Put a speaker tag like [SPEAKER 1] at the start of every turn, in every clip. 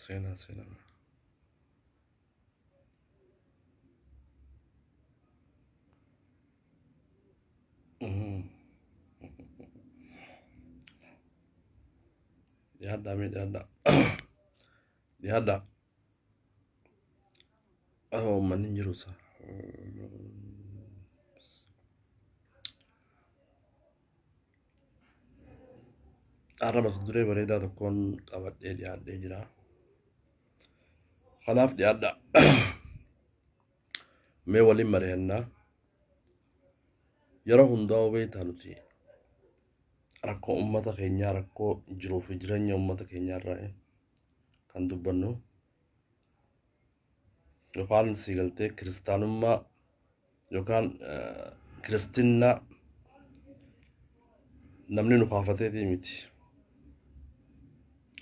[SPEAKER 1] Seenaa seenaa. Dhiyaadhaa mee dhiyaadhaa. Dhiyaadhaa. Uummanni hin jiru isa. Har'a mata duree bareedaa tokkoon qabadhee dhiyaadhee jira. Kanaaf dhiyaadhaa. Mee waliin mari'annaa. Yeroo hundaa'uu beektaa nuti rakkoo uummata keenyaa rakkoo jiruu fi jireenya uummata keenyaa irraa kan dubbannu yookaan sii galtee kiristaanummaa yookaan kiristinnaa namni nu kaafateetii miti.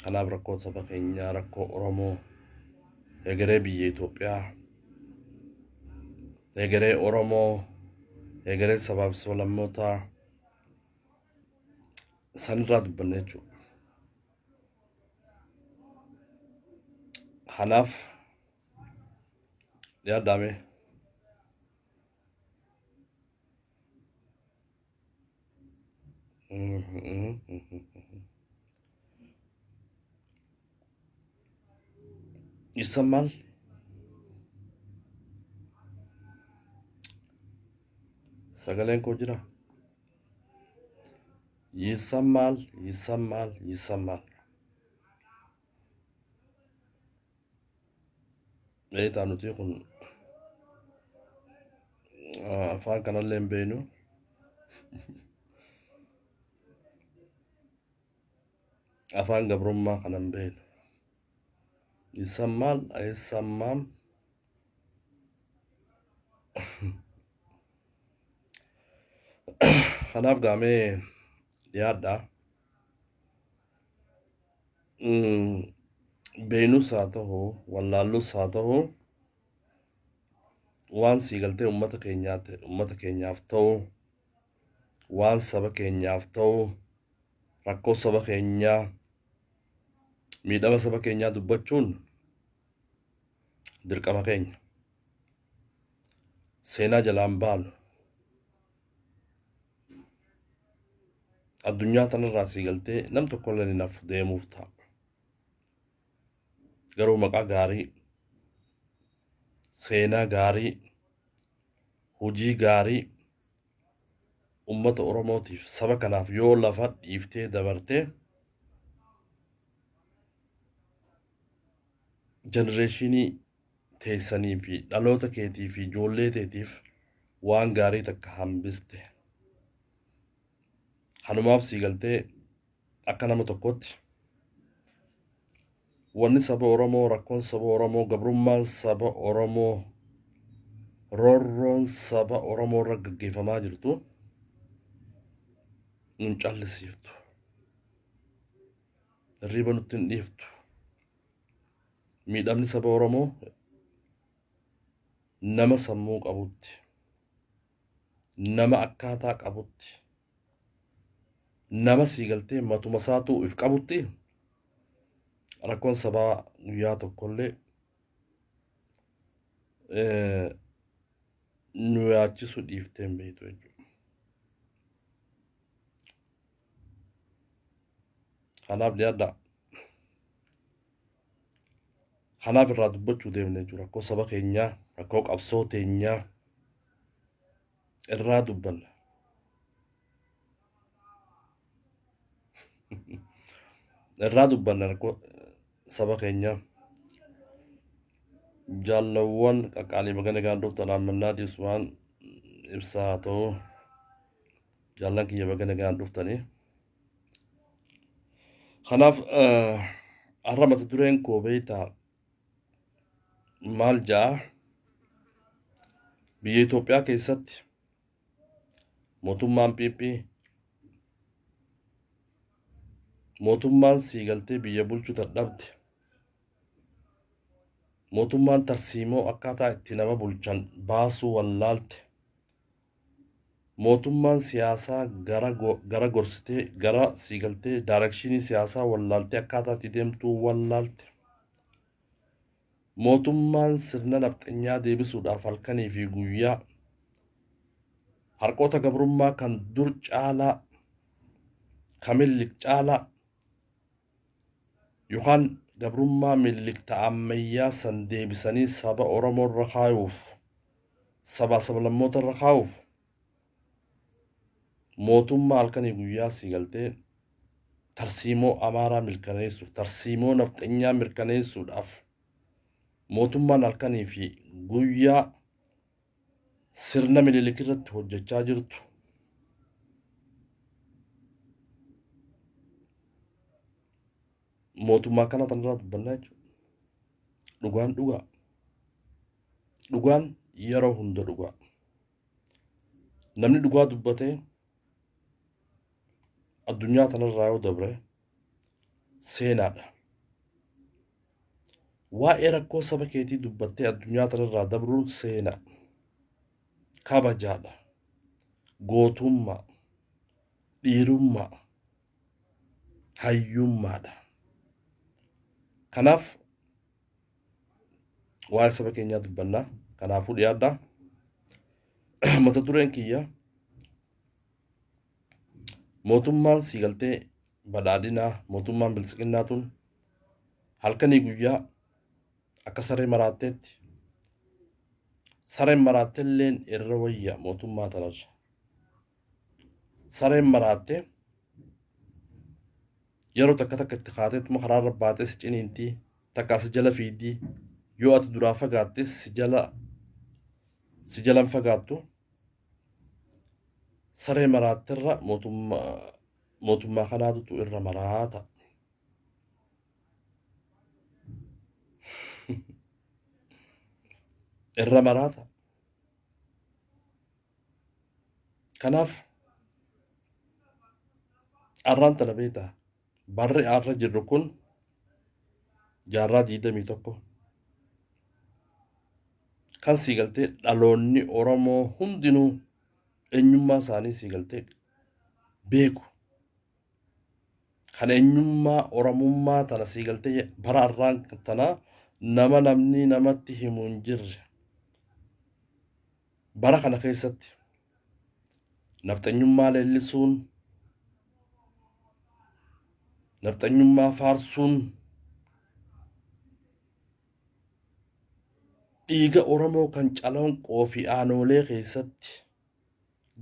[SPEAKER 1] Kanaaf rakkoo saba keenyaa rakkoo Oromoo egeree biyya Itoophiyaa egeree Oromoo egeree sabaaf sablammootaa sanirraa dubbanna jechuudha. Kanaaf dhiyaadhaa mee. ይሰማል? Sagaleen koo jira? ይሰማል? ይሰማል? ይሰማል? Beektaa nuti kun afaan kanallee hin beeknu. Afaan gabrummaa kana hin beeknu. ይሰማል? አይሰማም? Kanaaf gaamee dhiyaadhaa. Beeknus haa ta'u wallaallus haa ta'u waan sii galtee uummata uummata keenyaaf ta'u waan saba keenyaaf ta'u rakkoo saba keenyaa miidhama saba keenyaa dubbachuun dirqama keenya. Seenaa jalaan baanu. Addunyaa tanarraa sii galtee nam tokkollee hin hafu deemuuf ta'a. Garuu maqaa gaarii, seenaa gaarii, hojii gaarii uummata Oromootiif saba kanaaf yoo lafa dhiiftee dabartee jenereeshinii teessanii fi dhaloota keetii fi ijoollee teetiif waan gaarii takka hambiste. Kanumaaf sii galtee akka nama tokkotti wanni saba Oromoo rakkoon saba Oromoo gabrummaan saba Oromoo roorroon saba Oromoo irra gaggeeffamaa jirtu nun callisiiftu. Hirriba nutti hin dhiiftu. Miidhamni saba Oromoo nama sammuu qabutti, nama akkaataa qabutti, nama sii galtee matuma isaatuu if qabutti rakkoon sabaa guyyaa tokkollee nu yaachisuu dhiiftee hin beektu jechuudha. Kanaaf dhiyaadhaa. Kanaaf irraa dubbachuu deemne jechuudha. Rakkoo saba keenyaa, rakkoo qabsoo teenyaa irraa dubbanna. Irraa dubbanna rakkoo saba keenyaa. Jaallawwan qaqqaalii baga nagaan dhuftan Ammannaa Usmaan ibsaa haa ta'u jaallan kiyya baga nagaan dhuftanii. Kanaaf har'a mata dureen koo beektaa maal ja'a biyya Itoophiyaa keessatti mootummaan PP mootummaan sii galtee biyya bulchu dadhabde mootummaan tarsiimoo akkaataa itti nama bulchan baasuu wallaalte mootummaan siyaasaa gara gorsitee gara sii galtee daarekshinii siyaasaa wallaaltee akkaataa itti deemtuu wallaalte Mootummaan sirna nafxanyaa deebisuudhaaf halkanii fi guyyaa harqoota gabrummaa kan dur caalaa kan Minilik caalaa yookaan gabrummaa Minilik ta ammayyaa san deebisanii saba Oromoo irra kaayuuf, sabaa sablammoota irra kaayuuf mootummaa halkanii guyyaa sii galtee tarsiimoo Amaaraa mirkaneessuuf, tarsiimoo nafxanyaa mirkaneessuudhaaf mootummaan halkanii fi guyyaa sirna Minilik irratti hojjechaa jirtu. Mootummaa kana tanarraa dubbannaa jechuudha. Dhugaan dhugaa. Dhugaan yeroo hunda dhugaa. Namni dhugaa dubbatee addunyaa tanarraa yoo dabre seenaadha. Waa'ee rakkoo saba keetii dubbattee addunyaa tanarraa dabruun seenaa. Kabajaadha. Gootummaa. Dhiirummaa. Hayyummaadha. Kanaaf waa'ee saba keenyaa dubbannaa. Kanaafuu dhiyaadhaa. Mata dureen kiyya mootummaan sii galtee badhaadhinaa, mootummaan biltsiqinnaa tun halkanii guyyaa akka saree maraatteetti, sareen maraattelleen irra wayya mootummaa tanarra. Sareen maraattee yeroo takka takka itti kaateetuma karaarra baatee si ciniintii, takka si jala fiiddii, yoo ati duraa fagaatte si jalan fagaattu. Saree maraatterra mootummaa kanaatutu irra maraata. Irra maraata. Kanaaf arraan tana beektaa, barri arra jirru kun jaarraa 21 kan sii galtee dhaloonni Oromoo hundinuu eenyummaa isaanii sii galtee beeku. Kan eenyummaa Oromummaa tana sii galtee bara arraan tana nama namni namatti himu hin jirre. Bara kana keessatti nafxanyummaa leellisuun, nafxanyummaa faarsuun dhiiga Oromoo kan Calanqoo fi Aanoolee keessatti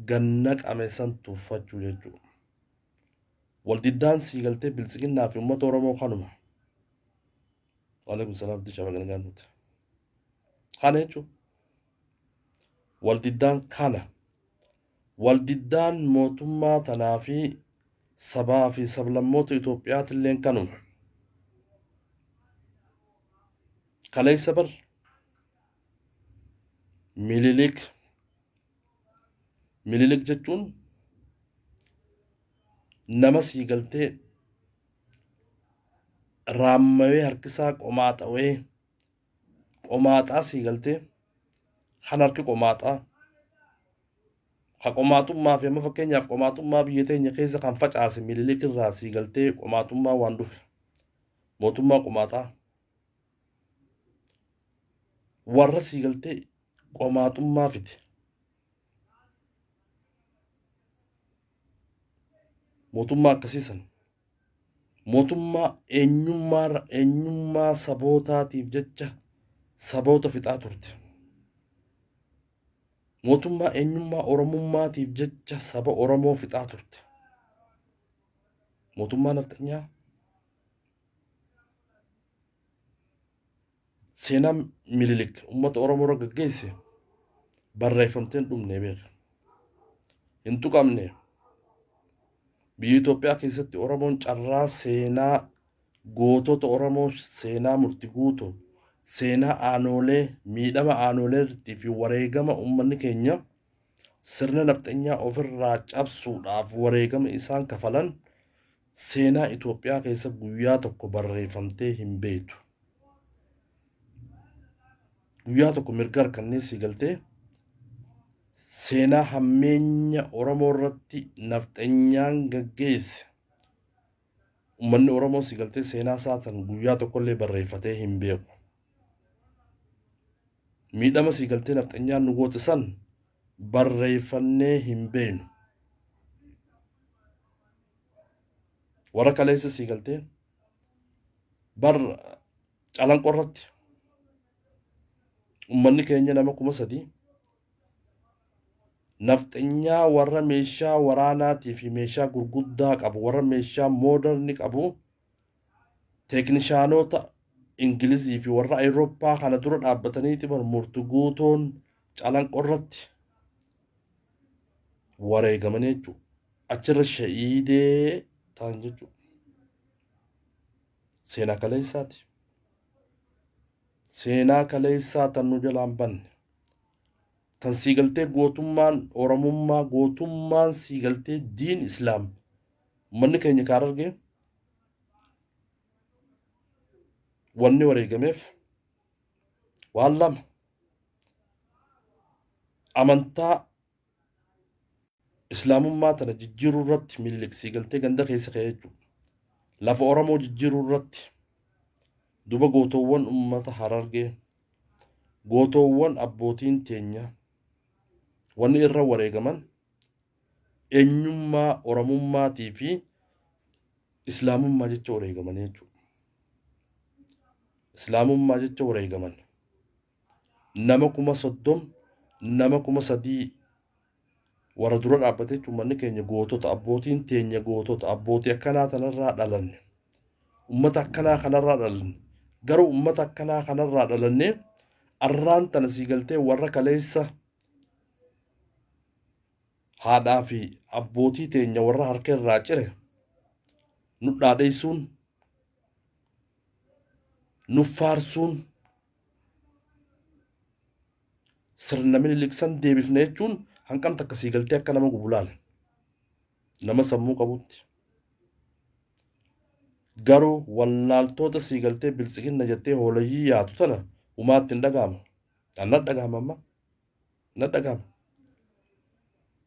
[SPEAKER 1] gannaqame san tuffachuu jechuudha. Waldiddaan sii galtee biltsiginnaa fi uummata Oromoo kanuma. Waalaikum salaam disha baga nagaan nuti. Kana jechuun waldiddaan kana. Waldiddaan mootummaa tanaa fi sabaa fi sablammoota Itoophiyaatilleen kanuma. Kaleessa bar Minilik, Minilik jechuun nama sii galtee raammawee harkisaa qomaaxawee, qomaaxaa sii galtee kan harki qomaaxaa ka qomaaxummaa fi amma fakkeenyaaf qomaaxummaa biyya teenya keessa kan facaase Minilik irraa sii galtee qomaaxummaa waan dhufe, mootummaa qomaaxaa warra sii galtee qomaaxummaa fide. Mootummaa akkasiisan, mootummaa eenyummaa sabootaatiif jecha saboota fixaa turte. Mootummaa eenyummaa Oromummaatiif jecha saba Oromoo fixaa turte. Mootummaa nafxanyaa seenaa Minilik uummata Oromoo irra gaggeesse barreeffamtee hin dhumne beeka. Hin tuqamne. Biyya Itoophiyaa keessatti Oromoon carraa seenaa gootota Oromoo, seenaa murti guutuu, seenaa Aanoolee, miidhama Aanooleetii fi wareegama uummanni keenya sirna nafxanyaa ofirraa cabsuudhaaf wareegama isaan kafalan seenaa Itoophiyaa keessa guyyaa tokko barreeffamtee hin beektu. Guyyaa tokko mirga harkannee sii galtee seenaa hammeenya Oromoo irratti nafxanyaan gaggeesse uummanni Oromoo sii galtee seenaa isaa san guyyaa tokkollee barreeffatee hin beeku. Miidhama sii galtee nafxanyaan nu goote san barreeffannee hin beenu. Warra kaleessa sii galtee bar Calanqoo irratti ummanni keenya nama 3000 nafxanyaa warra meeshaa waraanaatii fi meeshaa gurguddaa qabu, warra meeshaa mooderni qabu, teeknishaanota Ingilizii fi warra Awurooppaa kana dura dhaabbataniiti bar murti guutoon Calanqoo irratti wareegamanii jechuudha. Achirra shahiidee ta'an jechuudha. Seenaa kaleessaati. Seenaa kaleessaa tan nu jalaan banne. Tan sii galtee gootummaan Oromummaa, gootummaan sii galtee diin Islaam. Uummanni keenya kaar argee wanni wareegameef waan lama. Amantaa Islaamummaa tana jijjiiruu irratti Minilik sii galtee ganda keessa ka'e jechuudha. Lafa Oromoo jijjiiruu irratti duba gootowwan ummata Harargee, gootowwan abbootiin teenya wanni irra wareegaman eenyummaa Oromummaatii fi Islaamummaa jecha wareegamanii jechuudha. Islaamummaa jecha wareegaman. Nama 30,000, nama 3000 warra dura dhaabbate jechuun manni keenya gootota, abbootiin teenya gootota, abbootii akkanaa tanarraa dhalanne, ummata akkanaa kanarraa dhalanne. Garuu ummata akkanaa kanarraa dhalanne arraan tana sii galtee warra kaleessa haadhaa fi abbootii teenya warra harka irraa cire nu dhaadheessuun, nu faarsuun, sirna Minilik san deebifne jechuun hanqam takka sii galtee akka nama gubu laala. Nama sammuu qabutti. Garuu wallaaltoota sii galtee biltsiginna jettee hoolayyii yaatu tana humaatti hin dhaga'amu. An na dhaga'ama amma. Na dhaga'ama.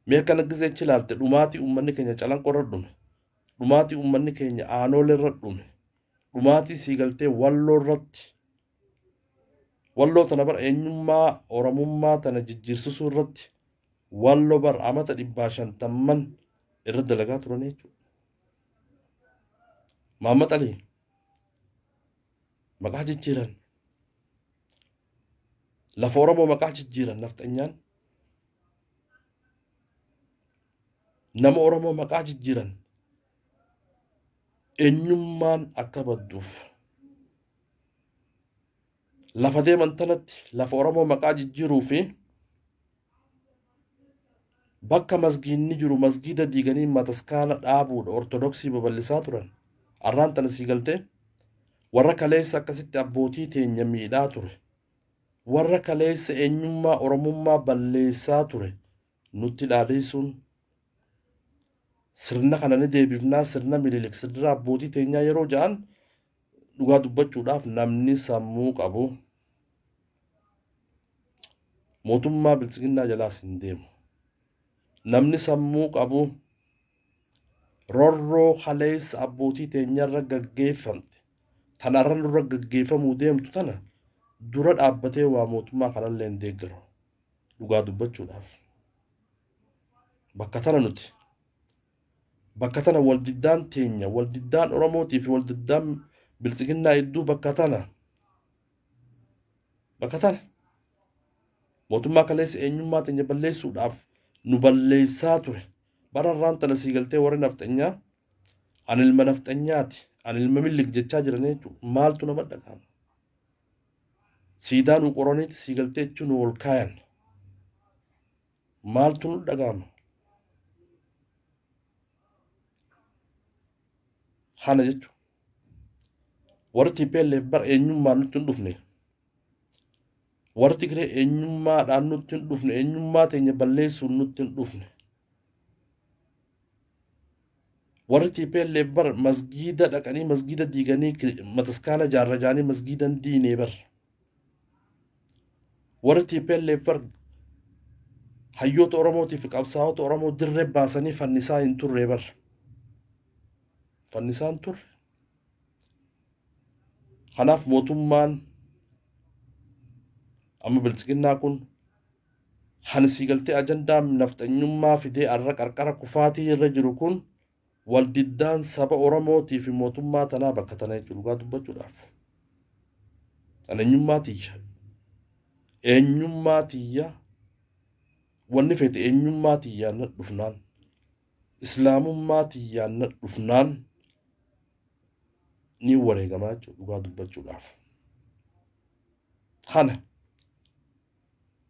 [SPEAKER 1] Mee akkana gizee achi ilaalte dhumaatii uummanni keenya Calanqoo irra dhume. Dhumaatii uummanni keenya Aanoolee irra dhume. Dhumaatii sii galtee Walloo irratti. Walloo tana bar eenyummaa Oromummaa tana jijjiirsisuu irratti Walloo bar amata dhibbaa shantamman irra dalagaa turan jechuudha. Maammat Alii maqaa jijjiiran. Lafa Oromoo maqaa jijjiiran nafxanyaan. Nama Oromoo maqaa jijjiiran. Eenyummaan akka badduuf. Lafa deeman tanatti lafa Oromoo maqaa jijjiiruu fi bakka masgiinni jiru masgiida diiganii mataskaana dhaabuudha Ortodoksii babal'isaa turan. Arraan tana sii galtee warra kaleessa akkasitti abbootii teenya miidhaa ture. Warra kaleessa eenyummaa Oromummaa balleessaa ture nutti dhaadheessuun sirna kana ni deebifnaa, sirna Minilik, sirna abbootii teenyaa yeroo ja'an dhugaa dubbachuudhaaf namni sammuu qabu mootummaa biltsiginnaa jalaas hin deemu. Namni sammuu qabu rorroo kaleessa abbootii teenyarra gaggeeffamte tan arra nurra gaggeeffamuu deemtu tana dura dhaabbatee waa mootummaa kanallee hin deeggaru dhugaa dubbachuudhaaf. Bakka tana nuti bakka tana waldiddaan teenya, waldiddaan Oromootii fi waldiddaan biltsiginnaa hedduu bakka tana. Bakka tana. Mootummaa kaleessa eenyummaa teenya balleessuudhaaf nu balleessaa ture. Bara irraan tana sii galtee warri nafxanyaa ani ilma nafxanyaati, ani ilma Minilik jechaa jiran jechuudha. Maaltu nama dhaga'ama? Siidaa nu qoraniiti sii galtee jechuun nu ol kaayan. Maaltu nu dhaga'ama? Kana jechuudha. Warri TPLF bar eenyummaan nutti hin dhufne. Warri Tigree eenyummaadhaan nutti hin dhufne. Eenyummaa teenya balleessuun nutti hin dhufne. Warri TPLF bar masgiida dhaqanii masgiida diiganii mataskaana jaarra jaanii masgiidan diinee bar. Warri TPLF bar hayyoota Oromootii fi qabsaa'ota Oromoo dirree baasanii fannisaa hin turre bar. Fannisaa hin turre. Kanaaf mootummaan Amma biltsiginnaa kun kan sii galtee ajandaa nafxanyummaa fidee arra qarqara kufaatii irra jiru kun waldiddaan saba Oromootii fi mootummaa tanaa bakka tana jechuudha dhugaa dubbachuudhaaf. Kan eenyummaa tiyya. Eenyummaa tiyya wanni feete eenyummaa tiyyaan na dhufnaan islaamummaa tiyyaan na dhufnaan ni wareegamaa jechuudha dhugaa dubbachuudhaaf. Kana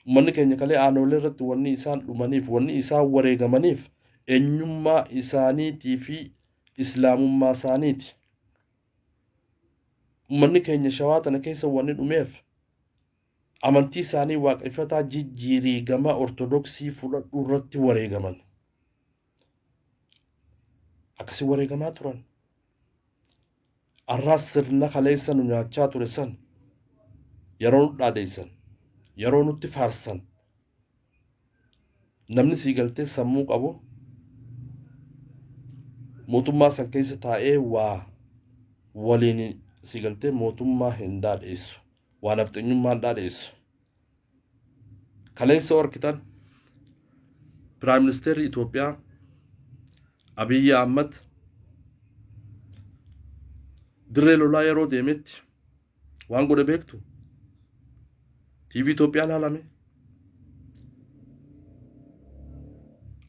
[SPEAKER 1] uummanni keenya kalee aanolee irratti wanni isaan dhumaniif wanni isaan wareegamaniif eenyummaa isaaniitii fi islaamummaa isaaniiti. Uummanni keenya shawaa tana keessa wanni dhumeef amantii isaanii waaqeffataa jijjiirii gama ortodoksii fudhadhuu irratti wareegaman. Akkasii wareegamaa turan. Arraas sirna kaleessa nu nyaachaa ture san yeroo nu dhaadheessan yeroo nutti faarsan namni sii galtee sammuu qabu mootummaa san keessa taa'ee waa waliin sii galtee mootummaa hin dhaadheessu waa nafxanyummaa hin dhaadheessu. Kaleessa horkitan Piraayim Ministeerri Itoophiyaa Abiyyi Ahmad dirree lolaa yeroo deemetti waan godhe beektu TV Itoophiyaa ilaalame.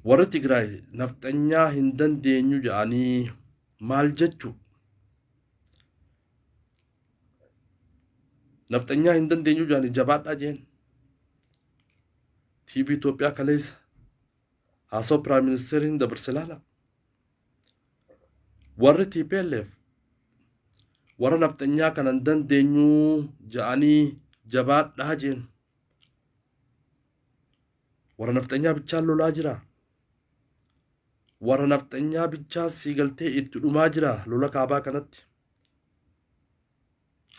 [SPEAKER 1] Warri Tigraay nafxanyaa hin dandeenyu jedhanii maal jechuu? Nafxanyaa hin dandeenyu jedhanii jabaadhaa jeen. TV Itoophiyaa kaleessa haasawaa Piraayim Ministeeriin dabarse ilaala. Warri TPLF warra nafxanyaa kana hin dandeenyu jedhanii jabaadhaa jeen. Warra nafxanyaa bichaan lolaa jira. Warra nafxanyaa bichaan sii galtee itti dhumaa jira lola kaabaa kanatti.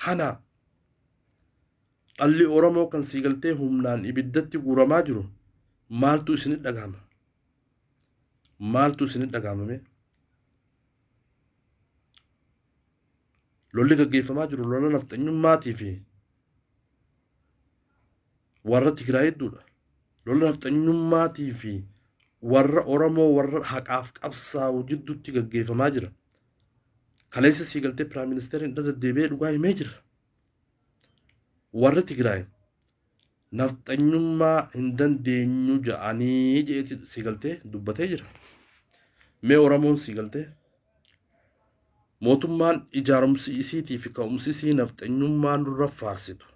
[SPEAKER 1] Kana dhalli Oromoo kan sii galtee humnaan ibiddatti guuramaa jiru maaltu isinit dhagahama? Maaltu isinit dhagahamame? Lolli gaggeeffamaa jiru lola nafxanyummaatii fi warra Tigraay hedduudha. Lola nafxanyummaatii fi warra Oromoo warra haqaaf qabsaa'u jidduutti gaggeeffamaa jira. Kaleessa sii galtee Piraayim Ministeeriin irra deddeebi'ee dhugaa himee jira. Warri Tigraay nafxanyummaa hin dandeenyu jedhanii jeeti sii galtee dubbatee jira. Mee Oromoon sii galtee mootummaan ijaarumsi isiitii fi ka'umsi isii nafxanyummaa nurra faarsitu.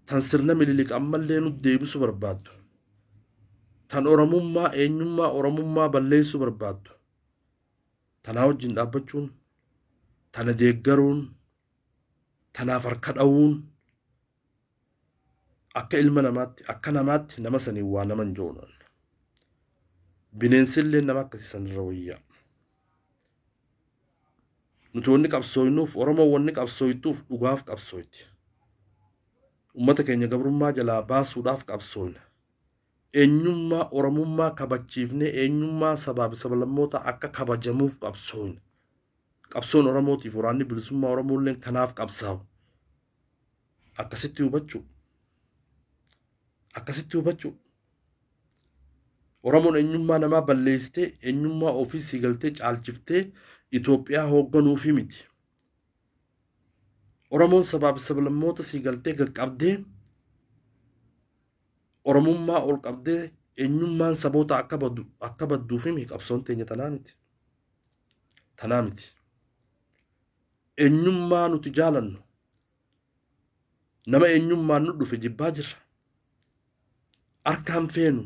[SPEAKER 1] Tan sirna Minilik ammallee nu deebisu barbaaddu. Tan Oromummaa eenyummaa Oromummaa balleessuu barbaaddu. Tanaa wajjin dhaabbachuun, tana deeggaruun, tanaaf harka dha'uun akka ilma namaatti akka namaatti nama saniin waa nama hin joonan. Bineensillee nama akkasii sanirra wayyaa. Nuti wanni qabsooynuuf Oromoo wanni qabsooytuuf dhugaaf qabsooyti. Uummata keenya gabrummaa jalaa baasuudhaaf qabsooyna. Eenyummaa Oromummaa kabachiifnee eenyummaa sabaa fi sablammoota akka kabajamuuf qabsooyna. Qabsoon Oromootiif waraanni bilisummaa Oromoolleen kanaaf qabsaa'u. Akkasitti hubachuu. Akkasitti hubachuu. Oromoon eenyummaa namaa balleessitee eenyummaa ofii sii galtee caalchiftee Itoophiyaa hoogganuufi miti. Oromoon sabaa fi sablammoota sii galtee qaqqabdee Oromummaa ol qabdee eenyummaan saboota akka baddu akka badduufi miti qabsoon teenya tanaa miti. Tanaa miti. Eenyummaa nuti jaalannu nama eenyummaan nu dhufe jibbaa jirra. Harkaan feenu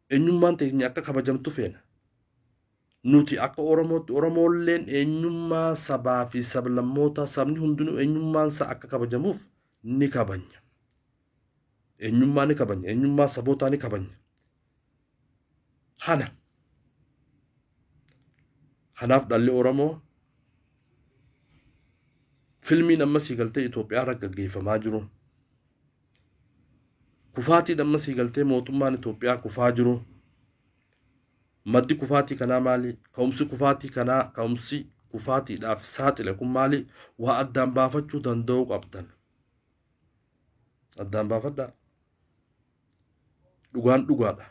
[SPEAKER 1] eenyummaan teenya akka kabajamtu feena. Nuti akka Oromootti Oromoolleen eenyummaa sabaa fi sablammoota sabni hundinuu eenyummaan isaa akka kabajamuuf ni kabanya. Eenyummaa ni kabanya. Eenyummaa sabootaa ni kabanya. Kana. Kanaaf dhalli Oromoo filmiin amma sii galtee Itoophiyaa irra gaggeeffamaa jiru. Kufaatiin amma sii galtee mootummaan Itoophiyaa kufaa jiru. Maddi kufaatii kanaa maali? Ka'umsi kufaatii kanaa ka'umsi kufaatiidhaaf saaxile kun maali? Waa addaan baafachuu danda'uu qabdan. Addaan baafadhaa. Dhugaan dhugaadha.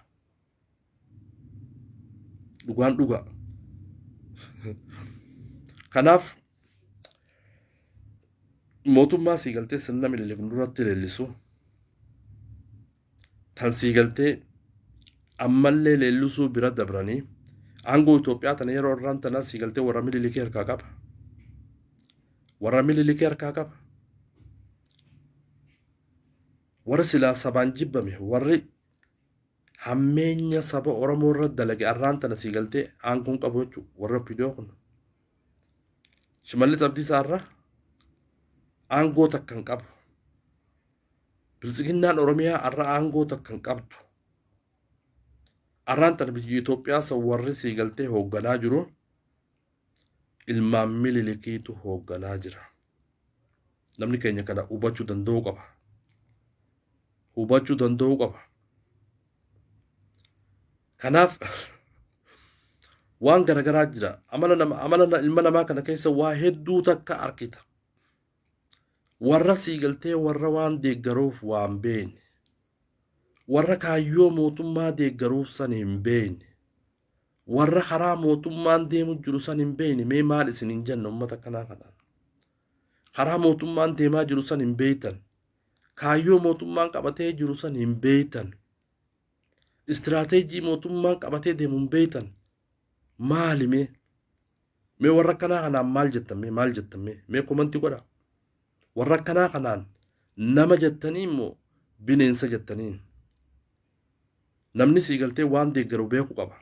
[SPEAKER 1] Dhugaan dhugaa. Kanaaf mootummaa sii galtee sirna Minilik duratti leellisu, tan sii galtee ammallee leellisuu bira dabranii aangoo Itoophiyaa tana yeroo irraan tanaa sii galtee warra Minilikii harkaa qaba. Warra Minilikii harkaa qaba. Warri silaa sabaan jibbame, warri hammeenya saba Oromoo irra dalage arraan tana sii galtee aangoon qabu jechuudha warri OPDO kun. Shimallis Abdiisaa irra aangoo takka hin qabu. Biltsiginnaan Oromiyaa arra aangoo takka hin qabdu. Arraan tana biyya Itoophiyaa san warri sii galtee hoogganaa jiru ilmaan Minilikiitu hoogganaa jira. Namni keenya kana hubachuu danda'uu qaba. Hubachuu danda'uu qaba. Kanaaf waan garagaraa jira. Amala nama amala ilma namaa kana keessa waa hedduu takka arkita. Warra sii galtee warra waan deeggaruuf waan beekne. Warra kaayyoo mootummaa deeggaruuf san hin beekne. Warra karaa mootummaan deemu jiru san hin beekne, mee maal isin hin jenne uummata kanaa kanaan. Karaa mootummaan deemaa jiru san hin beektan. Kaayyoo mootummaan qabatee jiru san hin beektan. Istiraateejii mootummaan qabatee deemu hin beektan. Maali mee? Mee warra akkanaa kanaan maal jettan, mee maal jettan, mee mee komantii godhaa. Warra akkanaa kanaan nama jettanii immoo bineensa jettaniin? Namni sii galtee waan deeggaru beeku qaba.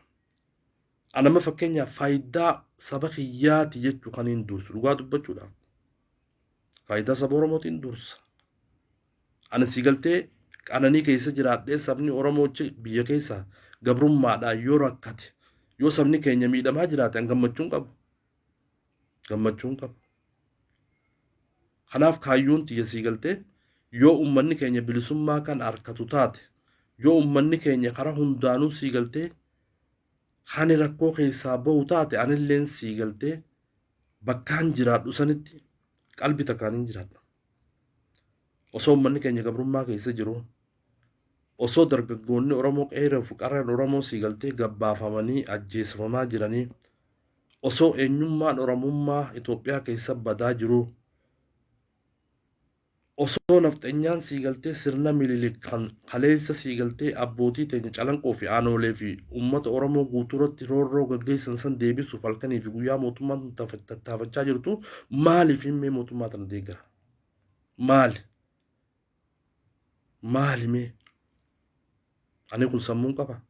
[SPEAKER 1] Anama fakkeenyaaf faayidaa saba kiyyaati jechuu kan hin dursu, dhugaa dubbachuudhaaf. Faayidaa saba Oromootiin dursa. Ani sii galtee qananii keessa jiraadhee sabni Oromoo biyya keessa gabrummaadhaan yoo rakkate, yoo sabni keenya miidhamaa jiraate, an gammachuun qabu. Gammachuun qabu. Kanaaf kaayyoon tiyya sii galtee yoo uummanni keenya bilisummaa kan harkatu taate, yoo uummanni keenya karaa hundaanuu sii galtee kan rakkoo keessaa bahu taate, anilleen sii galtee bakkaan jiraadhu sanitti qalbi takkaan hin jiraadha. Osoo uummanni keenya gabrummaa keessa jiru, osoo dargaggoonni Oromoo qeerroo fi qarreen Oromoo sii galtee gabbaafamanii ajjeefamaa jiranii, osoo eenyummaan Oromummaa Itoophiyaa keessa badaa jiru, osoo nafxenyaan sii galtee sirna Minilik kan kaleessa sii galtee abbootii teenya Calanqoo fi Aanoolee fi uummata Oromoo guutuu irratti roorroo gaggeessan san deebisuuf halkanii fi guyyaa mootummaan tattaafachaa jirtu, maaliif himmee mootummaa tana deeggara? Maali? Maali mee? Ani kun sammuun qaba.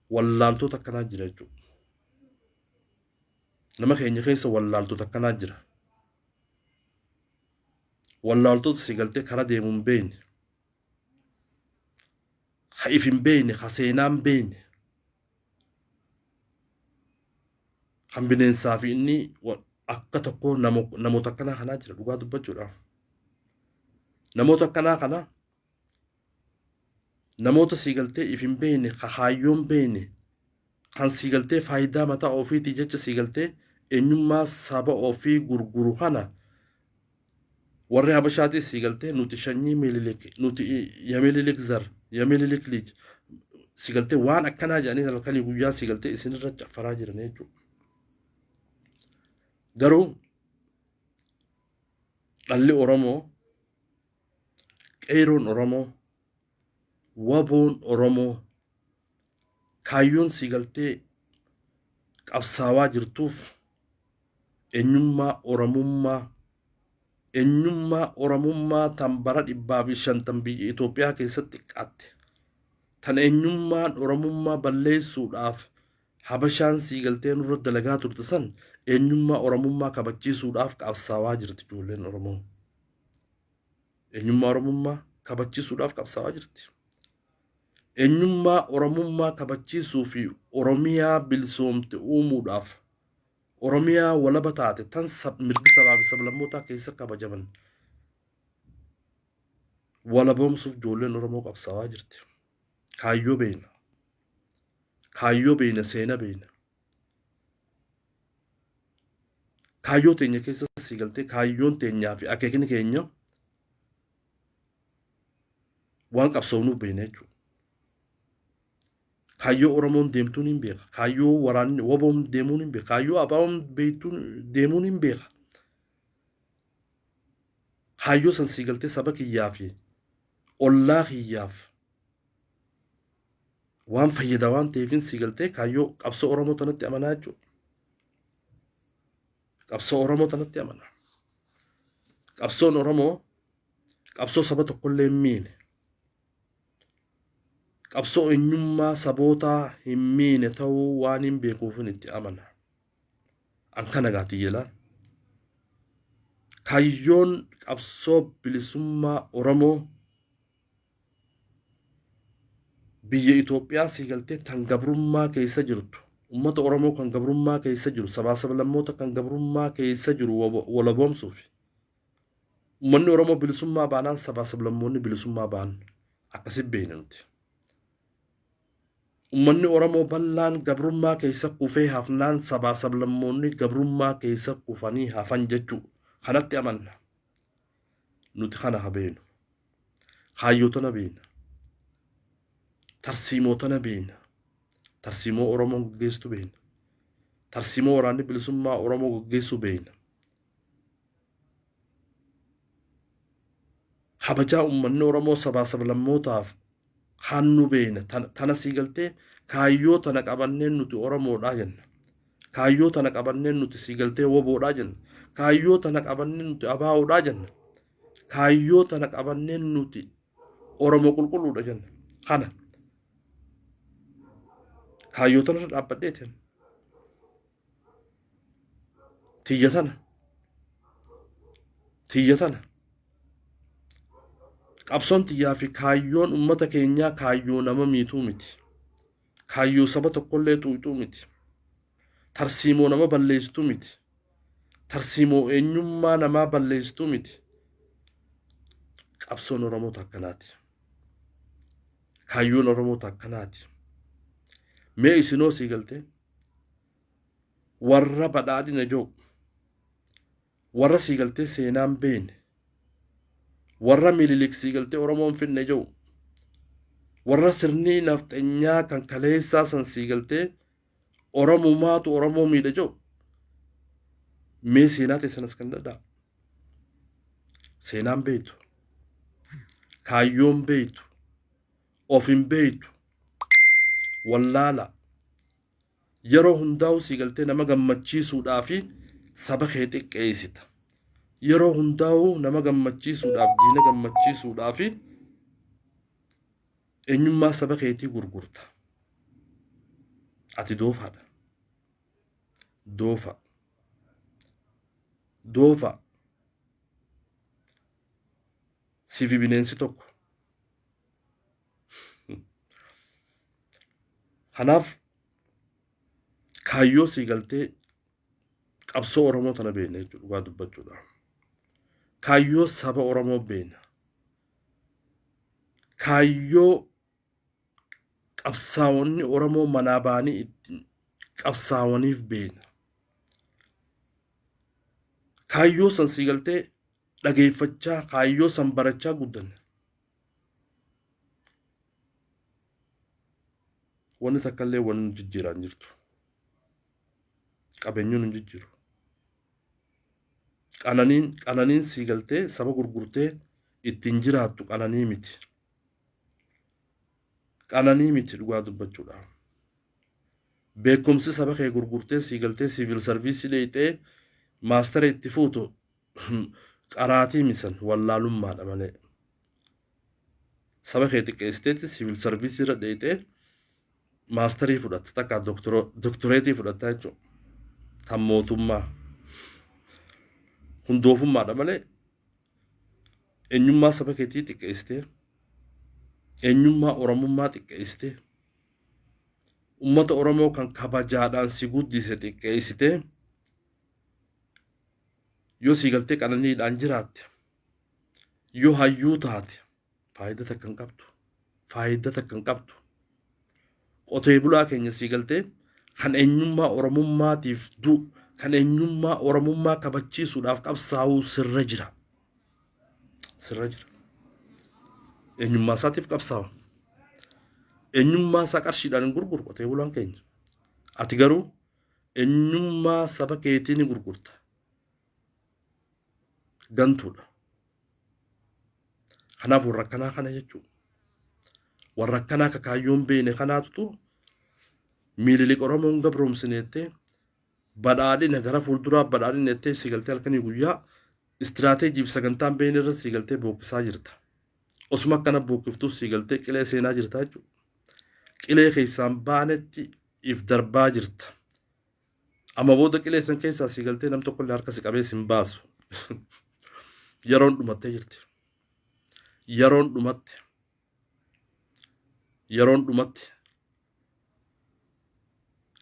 [SPEAKER 1] Wallaaltota akkanaa jira jechuudha. Nama keenya keessa wallaaltota akkanaa jira. Wallaaltota si galtee karaa deemuu hin beekne. Ka if hin beekne, ka seenaa hin beekne. Kan bineensaa fi inni akka tokko namoota akkanaa kanaa jira dhugaa dubbachuudhaaf. Namoota akkanaa kana, namoota sii galtee if hin beekne, ka kaayyoo hin beekne, kan sii galtee faayidaa mataa ofiitii jecha sii galtee eenyummaa saba ofii gurguru kana, warri Habashaatis sii galtee nuti sanyii Minilik, nuti የሚኒሊክ ዘር፣ የሚኒሊክ ልጅ sii galtee waan akkanaa jedhanii halkanii guyyaa sii galtee isinirra caffaraa jiran jechuudha. Garuu dhalli Oromoo, qeeroon Oromoo, waboon Oromoo kaayyoon sii galtee qabsaawaa jirtuuf eenyummaa Oromummaa tan bara 150 biyya Itoophiyaa keessatti xiqqaatte, tan eenyummaan Oromummaa balleessuudhaaf Habashaan sii galtee nurra dalagaa turte san, eenyummaa Oromummaa kabachiisuudhaaf qabsaawaa jirti ijoolleen Oromoo. Eenyummaa Oromummaa kabachiisuudhaaf qabsaawaa jirti. Eenyummaa Oromummaa kabachiisuu fi Oromiyaa bilisoomte uumuudhaaf, Oromiyaa walaba taate tan mirgi sabaa fi sablammootaa keessa kabajaman walaboomsuuf ijoolleen Oromoo qabsaawaa jirti. Kaayyoo beeyna. Kaayyoo beeyna, seena beeyna. Kaayyoo teenya keessa sii galtee kaayyoon teenyaa fi akeekni keenya waan qabsoofnuuf beekna jechuudha. Kaayyoo Oromoon deemtuun hin beeka. Kaayyoo waraanni waboon deemuun hin beeka. Kaayyoo ABOn beektuun deemuun hin beeka. Kaayyoo san sii galtee saba kiyyaa fi ollaa kiyyaaf waan fayyada waan ta'eefin sii galtee kaayyoo qabsoo Oromoo tanatti amanaa jechuudha. Qabsoo Oromoo tanatti amana. Qabsoon Oromoo qabsoo saba tokkollee hin miine. Qabsoo eenyummaa sabootaa hin miine ta'uu waan hin beekuufin itti amana. An kana gaati jedha. Kaayyoon qabsoo bilisummaa Oromoo biyya Itoophiyaa sii galtee tan gabrummaa keessa jirtu, ummata Oromoo kan gabrummaa keessa jiru, sabaa sablammoota kan gabrummaa keessa jiru walaboomsuufi. Ummanni Oromoo bilisummaa baanaan sabaa sablammoonni bilisummaa ba'an akkasi beekna nuti. Ummanni Oromoo bal'aan gabrummaa keessa kufee hafnaan sabaa sablammoonni gabrummaa keessa kufanii hafan jechuu kanatti amanna. Nuti kana ha beeknu. Kaayyoo tana beekna. Tarsiimoo tana beekna. Tarsiimoo Oromoon gaggeessitu beekna. Tarsiimoo waraanni bilisummaa Oromoo gaggeessu beekna. Kabajaa uummanni Oromoo sabaa sablammootaaf kaannu beekna. Tana sii galtee kaayyoo tana qabanneen nuti Oromoodhaa jenna. Kaayyoo tana qabanneen nuti sii galtee woboodhaa jenna. Kaayyoo tana qabanneen nuti ABOdhaa jenna. Kaayyoo tana qabanneen nuti Oromoo qulqulluudha jenna. Kana. Kaayyoo tanarra dhaabbadheetiin. Tiyya tana. Tiyya tana. Qabsoon tiyyaa fi kaayyoon uummata keenyaa kaayyoo nama miituu miti. Kaayyoo saba tokkollee xuuxuu miti. Tarsiimoo nama balleessituu miti. Tarsiimoo eenyummaa namaa balleessituu miti. Qabsoon Oromoo akkanaati. Kaayyoon Oromoo akkanaati. Mee isinoo sii galtee warra badhaadhina jiru, warra sii galtee seenaan beekne, warra Mililik sii galtee Oromoon finne jiru, warra sirni nafxenyaa kan kaleessaa san sii galtee Oromumaatu Oromoo miidha jiru, mee seenaa teessanas kan dadhaa. Seenaan beektu, kaayyoon beektu, of hin beektu, wallaala. Yeroo hundaa'u sii galtee nama gammachiisuudhaa fi saba kee xiqqeessita. Yeroo hundaa'u nama gammachiisuudhaaf, diina gammachiisuudhaa fi eenyummaa saba keetii gurgurta. Ati doofaadha. Doofa. Doofa. Siifi bineensi tokko. Kanaaf kaayyoo sii galtee qabsoo Oromoo tana beekna jechuudha dhugaa dubbachuudha. Kaayyoo saba Oromoo beekna. Kaayyoo qabsaa'onni Oromoo manaa ba'anii ittiin qabsaa'aniif beekna. Kaayyoo san sii galtee dhageeffachaa, kaayyoo san barachaa guddanne. Wanni takka illee wanni nu jijjiiraa hin jirtu. Qabeenyuun hin jijjiiru. Qananiin qananiin sii galtee saba gurgurtee ittiin jiraattu qananii miti. Qananii miti dhugaa dubbachuudha. Beekumsi saba kee gurgurtee sii galtee siivil sarviisii dheeyxee maastara itti fuutu qaraatii misan wallaalummaadha malee. Saba kee xiqqeessiteeti siivil sarviisii irra dheeyxee maastarii fudhatta, takka doktoreetii fudhatta jechuudha. Tan mootummaa. Kun doofummaadha malee eenyummaa saba keetii xiqqeessitee, eenyummaa Oromummaa xiqqeessitee, uummata Oromoo kan kabajaadhaan si guddise xiqqeessitee yoo sii galtee qananiidhaan jiraatte, yoo hayyuu taate, faayidaa takka hin qabdu. Faayidaa takka hin qabdu. Qotee bulaa keenya sii galtee kan eenyummaa Oromummaatiif du'u, Kan eenyummaa Oromummaa kabachiisuudhaaf qabsaa'uu sirra jira. Sirra jira. Eenyummaa isaatiif qabsaa'a. Eenyummaa isaa qarshiidhaan hin gurguru qotee bulaan keenya. Ati garuu eenyummaa saba keetii ni gurgurta. Gantuudha. Kanaaf warra akkanaa kana jechuudha. Warra akkanaa ka kaayyoon beene kanaatutu Miililik Oromoon gabroomsine jettee badhaadhina gara fuulduraa badhaadhina jettee si galtee halkanii guyyaa istiraateejii fi sagantaan beene irra si galtee bookkisaa jirta. Osuma akkana bookkiftus si galtee qilee seenaa jirta jechuudha. Qilee keessaan baanetti if darbaa jirta. Amma booda qilee san keessaa si galtee nam tokkollee harka si qabee sin baasu. Yeroon dhumattee jirti. Yeroon dhumatte. Yeroon dhumatte.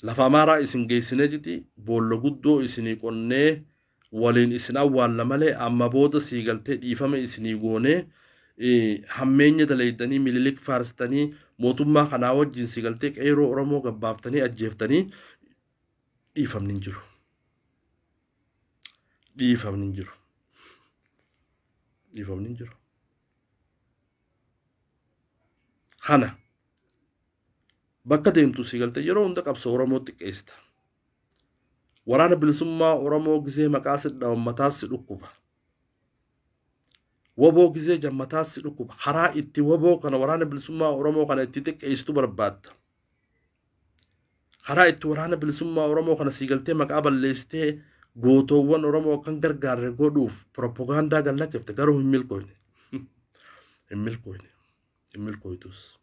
[SPEAKER 1] Lafa Amaaraa isin geessinee jiti boolla guddoo isinii qonnee waliin isin awwaalla malee amma booda sii galtee dhiifama isinii goonee hammeenya daleeydanii Mililik faarsitanii mootummaa kanaa wajjin sii galtee qeeroo Oromoo gabbaaftanii ajjeeftanii dhiifamni hin jiru. Dhiifamni hin jiru. Dhiifamni hin jiru. Kana bakka deemtu sii galtee yeroo hunda qabsoo Oromoo xiqqeessita. Waraana bilisummaa Oromoo gisee maqaa si dhawan mataas si dhukkuba. Waboo gisee jan mataas si dhukkuba. Karaa itti waboo kana waraana bilisummaa Oromoo kana itti xiqqeessitu barbaadda. Karaa itti waraana bilisummaa Oromoo kana sii galtee maqaa balleessitee gootoowwan Oromoo akka hin gargaarre godhuuf piropogaandaa gad lakkifte garuu hin milkooyne. Hin milkooyne. Hin milkooytus.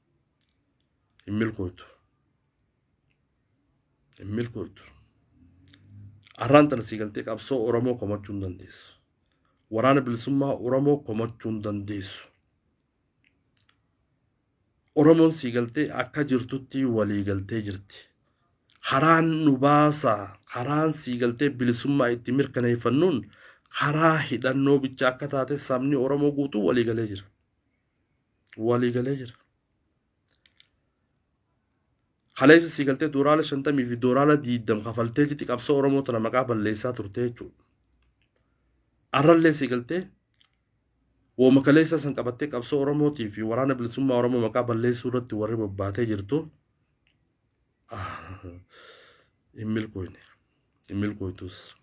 [SPEAKER 1] Hin milkooytu. Hin milkooytu. Arraan tana sii galtee qabsoo Oromoo komachuu hin dandeessu. Waraana bilisummaa Oromoo komachuu hin dandeessu. Oromoon sii galtee akka jirtutti walii galtee jirti. Karaan nu baasaa, karaan sii galtee bilisummaa itti mirkaneeffannuun karaa hidhannoo bicha akka taate sabni Oromoo guutuu walii galee jira. Walii galee jira. Kaleessa sii galtee dooraala 50 fi dooraala 20 kafaltee jirti qabsoo Oromoo tana maqaa balleessaa turte jechuudha. Arrallee sii galtee Woma kaleessaa san qabattee qabsoo Oromootii fi waraana bilisummaa Oromoo maqaa balleessuu irratti warri bobbaatee jirtu hin milkooyne. Hin milkooytus.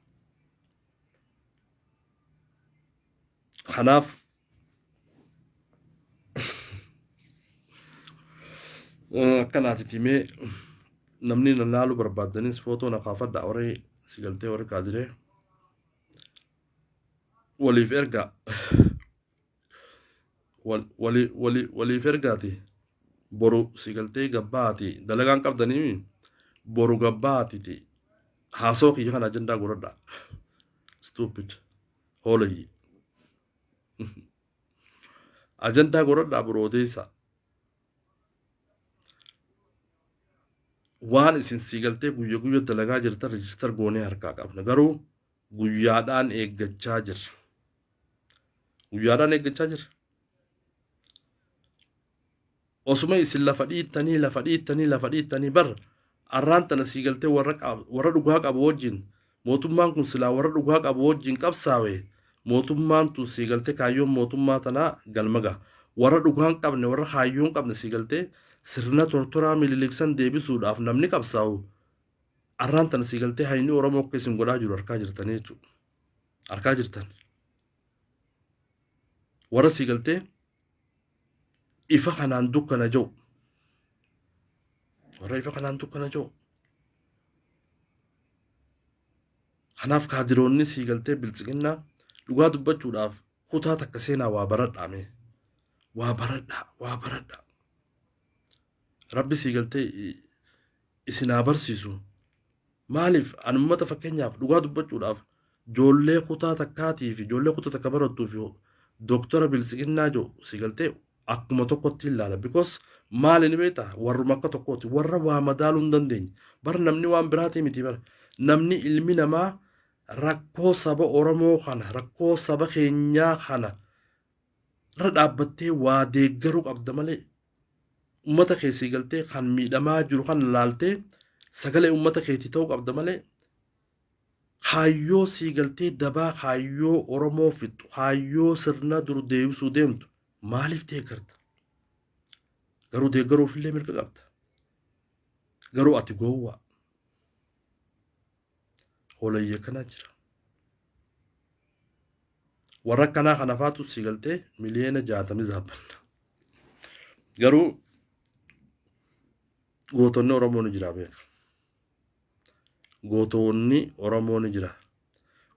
[SPEAKER 1] Kanaaf akkanaatiti mee namni na laaluu barbaaddanis footoo na kaafadha warri si galtee warri kaadiree. Waliif ergaa. Wal, wali, wali, waliif ergaati. Boru si galtee gabbaati. Dalagaan qabdanii boru gabbaatiti. Haasoo kiyya kana ajandaa godhadha. Stupid. Hoolayyi. Ajandaa godhadhaa boru odeessaa. Waan isin sii galtee guyya guyya dalagaa jirtan register goonee harkaa qabna. Garuu guyyaadhaan eeggachaa jirra. Guyyaadhaan eeggachaa jirra. Osuma isin lafa dhiittanii lafa dhiittanii lafa dhiittanii bar arraan tana sii galtee warra warra dhugaa qabu wajjin mootummaan kun silaa warra dhugaa qabu wajjin qabsaawe mootummaan tun sii galtee kaayyoon mootummaa tanaa galma gaha. Warra dhugaa hin qabne warra kaayyoo hin qabne sii galtee sirna tortoraa mililiksan deebisuudhaaf namni qabsaa'u Arraan tana sii galtee hayni Oromoo akka isin godhaa jiru arkaa jirtanii jechuudha. Arkaa jirtan. Warra sii galtee ifa kanaan dukkana jiru. Warra ifa kanaan dukkana jiru. Kanaaf kaadiroonni sii galtee biltsiginnaa dhugaa dubbachuudhaaf kutaa takka seenaa waa baradhaa mee. Waa baradhaa, waa baradhaa. Rabbi sii galtee isin haa barsiisu. Maaliif an ummata fakkeenyaaf dhugaa dubbachuudhaaf joollee kutaa takkaatii fi joollee kutaa takka barattuu fi doktora biltsiginnaa jiru si galtee akkuma tokkotti ilaala. Because maali ni beektaa warruma akka tokkooti warra waa madaaluu hin dandeenye. Bar namni waan biraatii miti bar namni ilmi namaa rakkoo saba Oromoo kana rakkoo saba keenyaa kana irra dhaabbattee waa deeggaruu qabda malee ummata kee sii galtee kan miidhamaa jiru kana laaltee sagalee ummata keetii ta'uu qabda malee Kaayyoo sii galtee dabaa kaayyoo Oromoo fixxu, kaayyoo sirna dur deebisuu deemtu maaliif deeggarta? Garuu deeggaruufillee mirga qabda. Garuu ati gowwaa. Hoolayyee akkanaa jira. Warra akkanaa kana faatu sii galtee miliyoona 60 zaabbanna. Garuu gootonni Oromoo ni jira beeka. Gootonni Oromoo ni jira.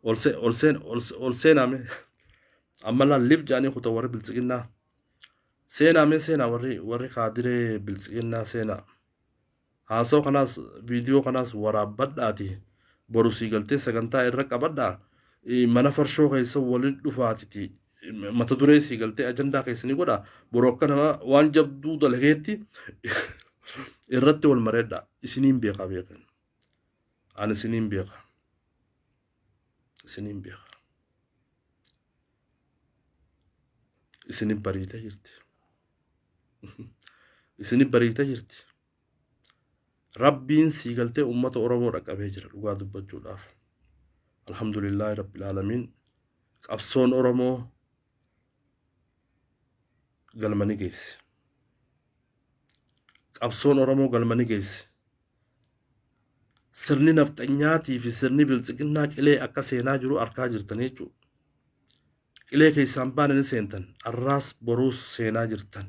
[SPEAKER 1] Ol seen ol seenaame amma laal lib jedhanii kuta warri biltsiginnaa. Seenaame seenaa warri kaadiree biltsiginnaa seenaa. Haasawa kanaas viidiyoo kanaas waraabbadhaati boru sii galtee sagantaa irra qabadhaa mana farshoo keessa waliin dhufaatiti mata duree sii galtee ajandaa keessanii godha boru akka nama waan jabduu dalageetti irratti wal mareedha. Isiniin beekaa beekan, ani isiniin beeka, isiniin beeka, isinin bariitee jirti, isinin bariitee jirti. Rabbiin sii galtee ummata Oromoo dhaqqabee jira dhugaa dubbachuudhaaf. Alhamdulillaahi Rabbil Aalamiin, qabsoon Oromoo galma ni geesse. Qabsoon Oromoo galma ni geesse. Sirni nafxanyaatii fi sirni biltsiginnaa qilee akka seenaa jiru arkaa jirtan jechuudha. Qilee keessaan baane ni seentan. Arraas boruus seenaa jirtan.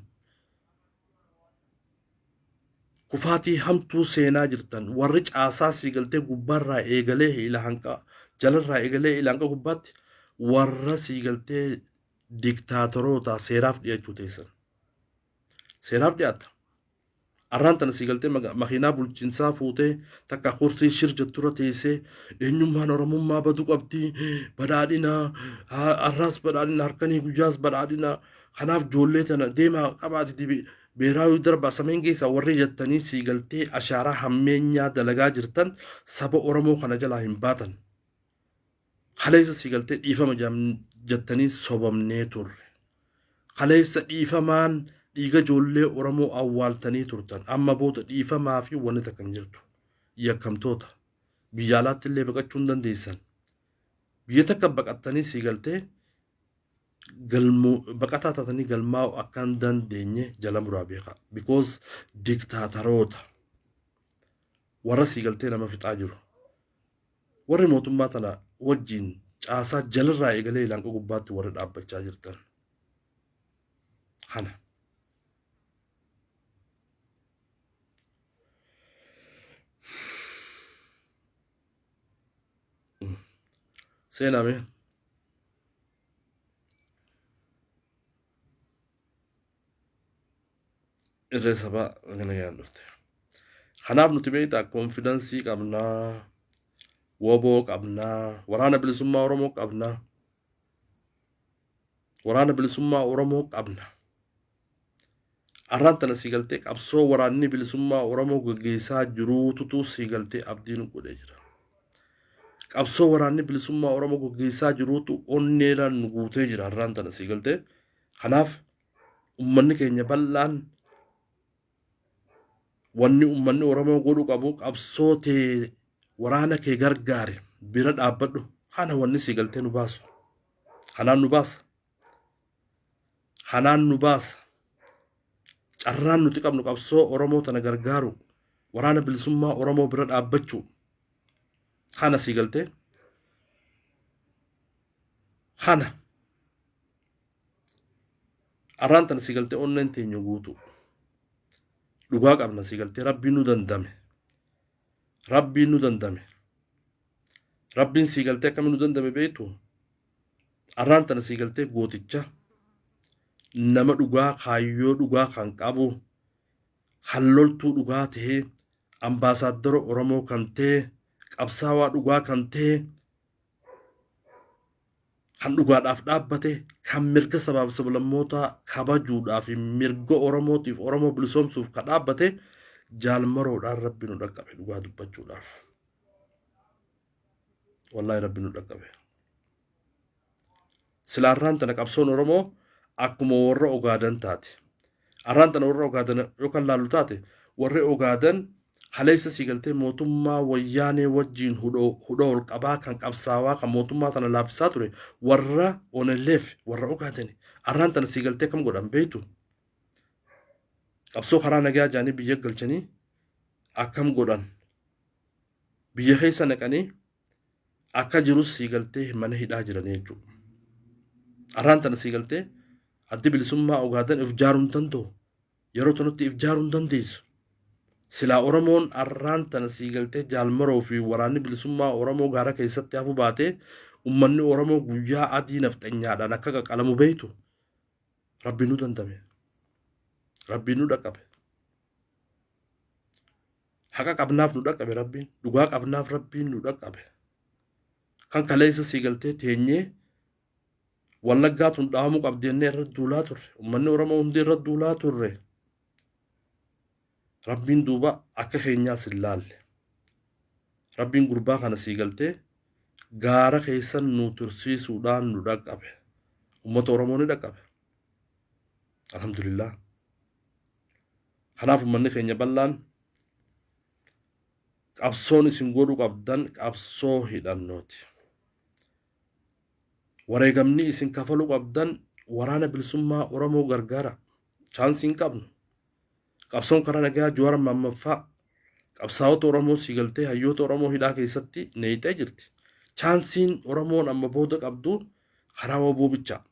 [SPEAKER 1] Kufaatii hamtuu seenaa jirtan. Warri caasaa sii galtee gubbaarraa eegalee ila hanqa jalarraa eegalee ila hanqa gubbaatti warra sii galtee diktaatoroota seeraaf dhiyachuu teessan. Seeraaf dhiyaatta. Arraan tana sii galtee makiinaa bulchiinsaa fuutee takka kursii shir jetturra teessee eenyummaan Oromummaa badu qabdi, badhaadhina arraas badhaadhina harkanii guyyaas badhaadhina kanaaf ijoollee tana deemaa qabaatiti beeraawii darbaa sameen keessaa warri jettanii sii galtee ashaaraa hammeenyaa dalagaa jirtan saba Oromoo kana jalaa hin baatan. Kaleessa sii galtee dhiifama jettanii sobamnee turre. Kaleessa dhiifamaan dhiiga ijoollee Oromoo awwaaltanii turtan. Amma booda dhiifamaa fi wanni takka hin jirtu. Yakkamtoota. Biyya alaatti illee baqachuu hin dandeessan. Biyya takka baqattanii sii galtee galmoo baqataa taatanii galmaa'u akka hin dandeenye jala muraa beekaa. Because diktaataroota. Warra sii galtee nama fixaa jiru. Warri mootummaa tana wajjin caasaa jalarraa eegalee ilaanqa gubbaatti warri dhaabbachaa jirtan. Kana. Seename. Irree sabaa nagaan dhufte. Kanaaf nuti beektaa confidence qabnaa, woboo qabnaa, waraana bilisummaa Oromoo qabnaa. Waraana bilisummaa Oromoo qabna. Arraan tana sii galtee qabsoo waraanni bilisummaa Oromoo gaggeessaa jiruututu sii galtee abdii nu godhee jira. Qabsoo waraanni bilisummaa Oromoo gaggeessaa jiruutu onneedhaan nu guutee jira arraan tana sii galtee. Kanaaf ummanni keenya bal'aan wanni ummanni Oromoo godhu qabu qabsoo tee waraana kee gargaare bira dhaabbadhu. Kana wanni sii galtee nu baasu. Kanaan nu baasa. Kanaan nu baasa. Carraan nuti qabnu qabsoo Oromoo tana gargaaru, waraana bilisummaa Oromoo bira dhaabbachuu. Kana sii galtee. Kana. Arraan tana sii galtee onneen teenya guutuu. Dhugaa qabna sii galtee Rabbiin nu dandame. Rabbiin nu dandame. Rabbiin sii galtee akkamiin nu dandame beektu? Arraan tana sii galtee gooticha nama dhugaa kaayyoo dhugaa kan qabu kan loltuu dhugaa ta'e ambaasaaddara Oromoo kan ta'e qabsaawaa dhugaa kan ta'e kan dhugaadhaaf dhaabbate kan mirga sabaaf sablammootaa kabajuudhaaf mirga Oromootiif Oromoo bilisoomsuuf kan dhaabbate jaalmaroodhaan Rabbi nu dhaqqabe dhugaa dubbachuudhaaf. Wallaahi Rabbi nu dhaqqabe. Sila arraan tana qabsoon Oromoo akkuma warra Ogaadan taate. Arraan tana warra Ogaadan yoo kan laallu taate warri Ogaadan Kaleessa sii galtee mootummaa Wayyaanee wajjiin hudhoo ol qabaa kan qabsaawaa kan mootummaa tana laaffisaa ture warra ONLF warra Ogaadeni. Arraan tana sii galtee kam godhan beektu? Qabsoo karaa nagaa jaanii biyya galchanii akkam godhan? Biyya keessa naqanii akka jirus sii galtee mana hidhaa jiranii jechuudha. Arraan tana sii galtee Addi Bilisummaa Ogaaden if jaaruu hin danda'u. Yeroo tanatti if jaaruu hin dandeessu. Silaa Oromoon arraan tana sii galtee Jaal Maroo fi waraanni bilisummaa Oromoo gaara keessatti hafu baatee ummanni Oromoo guyyaa adii nafxanyaadhaan akka qaqalamu beektu. Rabbiin nu dandame. Rabbiin nu dhaqqabe. Haqa qabnaaf nu dhaqqabe Rabbiin. Dhugaa qabnaaf Rabbiin nu dhaqqabe. Kan kaleessa sii galtee teenyee Wallaggaa tun dhahamuu qabdi jennee irra duulaa turre. Ummanni Oromoo hundi irra duulaa turre. Rabbiin duuba akka keenyaas hin laalle. Rabbiin gurbaa kana sii galtee gaara keessan nu tursiisuudhaan nu dhaqqabe. Ummata Oromoo ni dhaqqabe. Alhamdulillah. Kanaaf ummanni keenya bal'aan qabsoon isin godhuu qabdan qabsoo hidhannooti. Wareegamni isin kafaluu qabdan waraana bilisummaa Oromoo gargaara. Chaansii hin qabnu. Qabsoon karaa nagayaa Jawaar Maammaffaa qabsaa'ota Oromoo sii galtee hayyoota Oromoo hidhaa keessatti neeyxee jirti. Chaansiin Oromoon amma booda qabdu karaa waboo bichaa.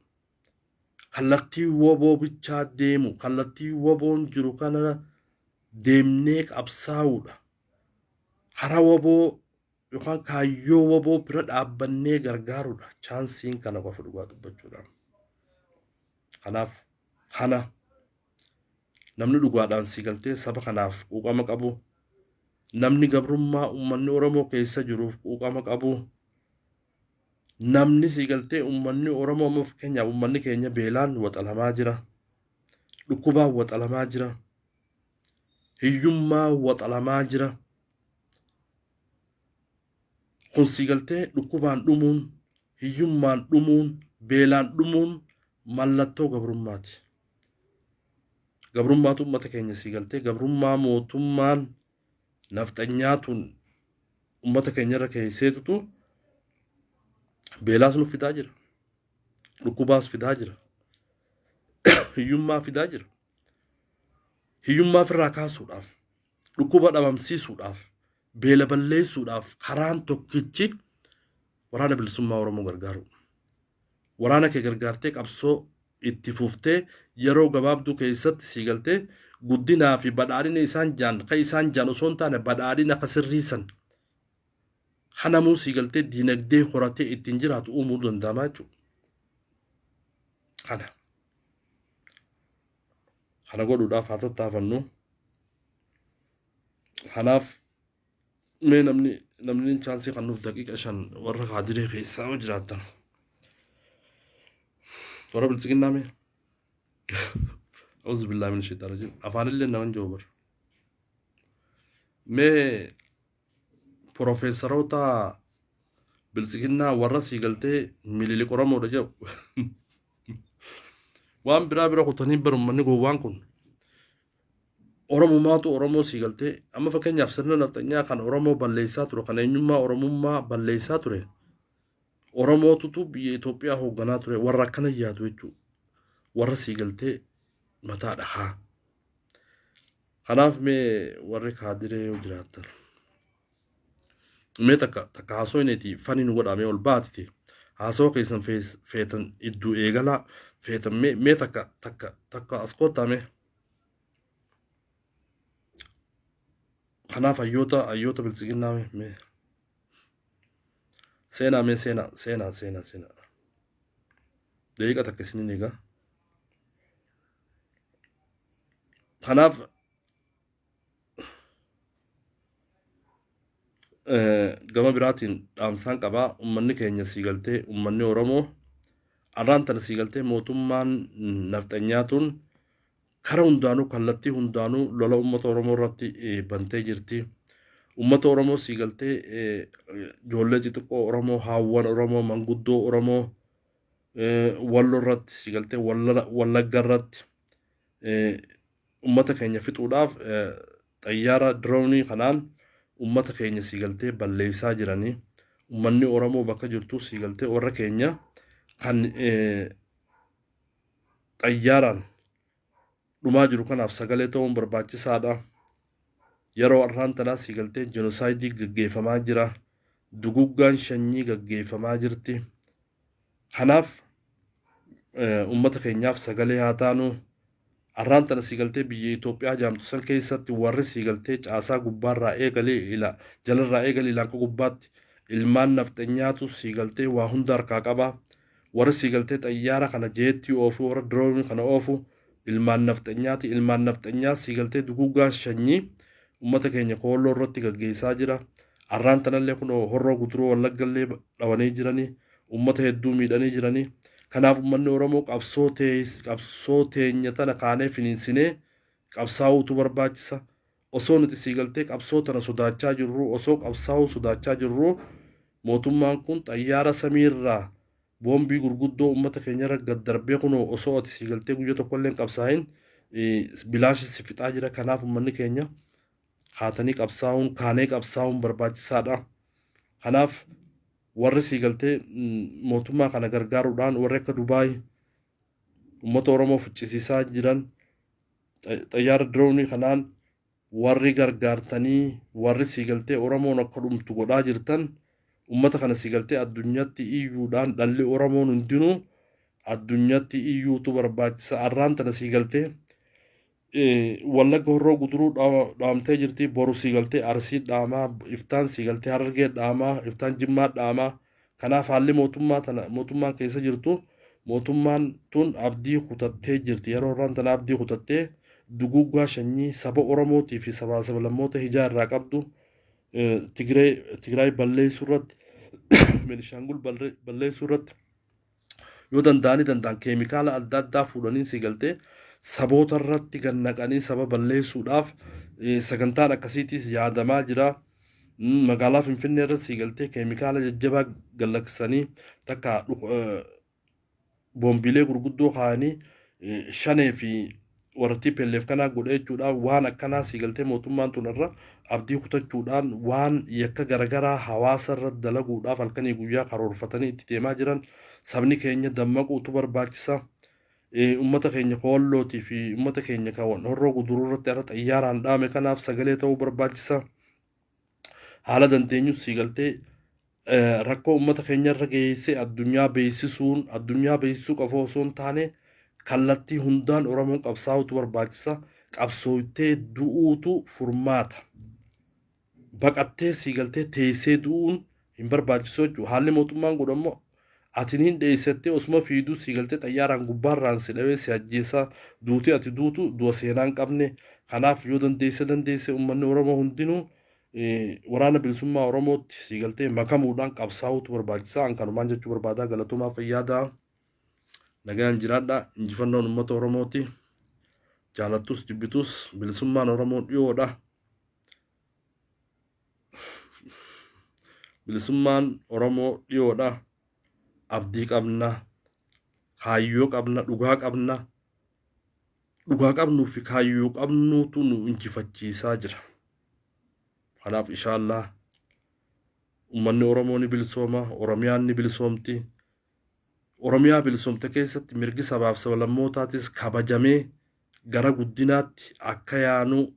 [SPEAKER 1] Kallattii waboo bichaa deemu, kallattii waboon jiru kana deemnee qabsaa'uudha. Karaa waboo yookaan kaayyoo waboo bira dhaabbannee gargaaruudha. Chaansiin kana qofa dhugaa dubbachuudhaan. Kanaaf kana namni dhugaadhaan si galtee saba kanaaf quuqama qabu, namni gabrummaa uummanni Oromoo keessa jiruuf quuqama qabu, namni si galtee uummanni Oromoo amma fakkeenyaaf uummanni keenya beelaan waxalamaa jira, dhukkubaan waxalamaa jira, hiyyummaa waxalamaa jira. Kun sii galtee dhukkubaan dhumuun, hiyyummaan dhumuun, beelaan dhumuun mallattoo gabrummaati. Gabrummaatu uummata keenya sii galtee gabrummaa mootummaan nafxanyaatuun uummata keenya irra keesseetutu beelaas nu fidaa jira. Dhukkubaas fidaa jira. Hiyyummaa fidaa jira. Hiyyummaa ofirraa kaasuudhaaf, dhukkuba dhabamsiisuudhaaf, beela balleessuudhaaf karaan tokkichi waraana bilisummaa Oromoo gargaaruu. Waraana kee gargaartee qabsoo itti fuftee yeroo gabaabduu keessatti sii galtee guddinaa fi badhaadhina isaan jaan ka isaan jaan osoo hin taane badhaadhina ka sirriisan kanamuu sii galtee diinagdee horatee ittiin jiraatu uumuu danda'ama jechuudha. Kana. Kana godhuudhaaf haa tattaafannu. Kanaaf mee namni namni chaansii kan nuuf daqiiqa 5 warra kaadiree keessaa yoo jiraattan. Warra biltsiginnaa mee. Auzu billaahi mina shaytaan rajiim. Afaanillee naman jiru bar. Mee Profeesaroota biltsiginnaa warra sii galtee Mililik Oromoodha jedhu. Waan biraa bira kutanii bar uummanni gowwaan kun. Oromumaatu Oromoo sii galtee amma fakkeenyaaf sirna nafxanyaa kan Oromoo balleessaa ture kan eenyummaa Oromummaa balleessaa ture Oromootutu biyya Itoophiyaa hoogganaa ture warra akkana yaadu jechuudha. Warra sii galtee mataa dhakaa. Kanaaf mee warri kaadiree yoo jiraattan mee takka takka haasoo fani nu godhaa mee ol baatite haasoo keessan feetan idduu eegalaa feetan mee mee takka takka takka as koottaa mee. Kanaaf hayyoota hayyoota biltsiginnaa mee mee seenaa mee seenaa seenaa seenaa seenaa daqiiqa takka isiniin eegaa. Kanaaf gama biraatiin dhaamsaan qabaa ummanni keenya sii galtee ummanni Oromoo arraan tana sii galtee mootummaan nafxanyaa tun kara hundaanuu kallattii hundaanuu lola ummata Oromoo irratti bantee jirti. Ummata Oromoo sii galtee ijoollee xixiqqoo Oromoo, haawwan Oromoo, manguddoo Oromoo Wallo irratti sii galtee Wallagga irratti ummata keenya fixuudhaaf Xayyaara diroonii kanaan uummata keenya siigaltee balleessaa jiranii. Uummanni Oromoo bakka jirtu siigaltee warra keenya kan xayyaaraan dhumaa jiru kanaaf sagalee ta'uun barbaachisaadha. Yeroo har'aan tanaa siigaltee jenosaayidii gaggeeffamaa jira. Duguggaan sanyii gaggeeffamaa jirti. Kanaaf uummata keenyaaf sagalee haa taanu. Har'aan tana siigaltee biyya Itoophiyaa jaamtu san keessatti warri siigaltee caasaa gubbaarraa eegalee ila jalarraa eegalee ilaanqa gubbaatti ilmaan nafxanyaatu siigaltee waa hunda harkaa qaba. Warri siigaltee xayyaara kana jeettii oofu, warra diroonii kana oofu ilmaan nafxanyaati. Ilmaan nafxanyaa siigaltee duguggaa sanyii uummata keenya koolloo irratti gaggeessaa jira. Har'aan tanallee kun Horroo Guduruu Wallaggallee dhawanii jiranii, uummata hedduu miidhanii jiranii. Kanaaf uummanni Oromoo qabsoo teenya tana kaanee finiinsinee qabsaa'uutu barbaachisa. Osoo nuti siigaltee qabsoo tana sodaachaa jirru, osoo qabsaa'uu sodaachaa jirru, mootummaan kun xayyaara samiirraa boombii gurguddoo uummata keenyarra gad darbee kun osoo ati siigaltee guyyaa tokkollee hin qabsaa'in bilaashi si fixaa jira. Kanaaf uummanni keenya kaatanii qabsaa'uun, kaanee qabsaa'uun barbaachisaadha. Kanaaf warri siigaltee mootummaa kana gargaaruudhaan warri akka Dubaay uummata Oromoo ficcisiisaa jiran, xayyaara diroonii kanaan warri gargaartanii, warri siigaltee Oromoon akka dhumtu godhaa jirtan, uummata kana siigaltee addunyaatti iyyuudhaan dhalli Oromoon hundinuu addunyaatti iyyuutu barbaachisa. Har'aan tana siigaltee Wallagga Horroo Guduruu dhaamtee jirti. Boru siigaltee Arsii dhaamaa, iftaan siigaltee Harargee dhaamaa, iftaan Jimmaa dhaamaa. Kanaaf haalli mootummaa tana mootummaan keessa jirtu, mootummaan tun abdii kutattee jirti. Yeroo har'aan tana abdii kutattee duguggaa sanyii saba Oromootii fi sabaa sablammoota hijaa irraa qabdu, Tigraay balleessuu irratti, Beenishaangul balleessuu irratti, yoo danda'anii danda'an keemikaala adda addaa fuudhanii siigaltee saboota irratti gad naqanii saba balleessuudhaaf sagantaan akkasiitis yaadamaa jira. Magaalaa Finfinnee irra siigaltee keemikaala jajjabaa gad takka boombiilee gurguddoo kaa'anii Shanee fi warra TPLF kanaa godhe jechuudhaan, waan akkanaa siigaltee mootummaan tun irra abdii kutachuudhaan waan yakka garagaraa hawaasa irra dalaguudhaaf halkanii guyyaa karoorfatanii itti deemaa jiran, sabni keenya dammaquutu barbaachisa. Uummata keenya koollootii fi uummata keenya kan Horroo Guduruu irratti har'a xayyaaraan dhaame kanaaf sagalee ta'uu barbaachisa. Haala dandeenyus siigaltee rakkoo uummata keenya irra geessee addunyaa beeksisuun, addunyaa beeksisuu qofa osoo hin taane, kallattii hundaan Oromoon qabsaa'utu barbaachisa. Qabsooftee du'uutu furmaata. Baqattee siigaltee teessee du'uun hin barbaachisu jechuudha. Haalli mootummaan godhu ammoo ati hin dheessattee osuma fiiduu siigaltee xayyaaraan gubbaarraan si dhawee si ajjeesaa, duutee ati duutu du'a seenaa hin qabne. Kanaaf yoo dandeesse uummanni Oromoo hundinuu Waraana Bilisummaa Oromootti siigaltee makamuudhaan qabsaa'uutu barbaachisa. An kanumaan jechuu barbaadaa. Galatoomaa, fayyaadaa. Nagaan jiraadha. Injifannoon uummata Oromooti. Jaalattus jibbitus bilisummaan Oromoo dhiyoodha. Bilisummaan Oromoo dhiyoodha. Abdii qabna. Kaayyoo qabna. Dhugaa qabna. Dhugaa qabnuu fi kaayyoo qabnuutu nu injifachiisaa jira. Kanaaf inshaallaa uummanni Oromoo ni bilisooma. Oromiyaan ni bilisoomti. Oromiyaa bilisoomte keessatti mirgi sabaaf sablammootaatis kabajamee gara guddinaatti akka yaanu,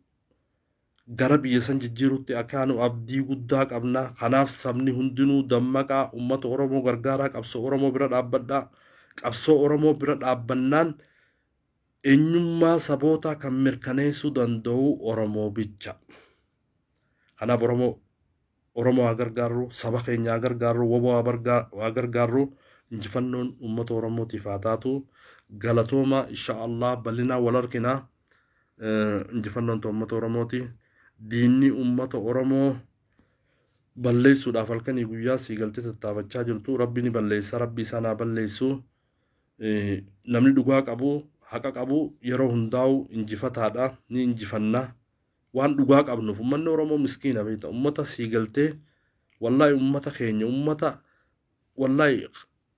[SPEAKER 1] gara biyya san jijjiiruutti akka yaanu abdii guddaa qabna. Kanaaf sabni hundinuu dammaqaa, uummata Oromoo gargaaraa, qabsoo Oromoo bira dhaabbadhaa. Qabsoo Oromoo bira dhaabbannaan eenyummaa sabootaa kan mirkaneessuu danda'u Oromoo bicha. Kanaaf Oromoo haa gargaarru, saba keenya haa gargaarru, WBO haa gargaarru, injifannoon uummata Oromootiif haa taatu. Galatooma, insha Allah bal'inaan wal argina. Injifannoon uummata Oromooti. Diinni uummata Oromoo balleessuudhaaf halkanii guyyaa sii galtee tattaafachaa jirtu. Rabbi ni balleessa, Rabbi isaan haa balleessu. Namni dhugaa qabu, haqa qabu yeroo hundaa'u injifataadha, ni injifanna. Waan dhugaa qabnuuf uummanni Oromoo miskiina beekta. Uummata sii galtee wallaahi uummata keenya, uummata wallaahi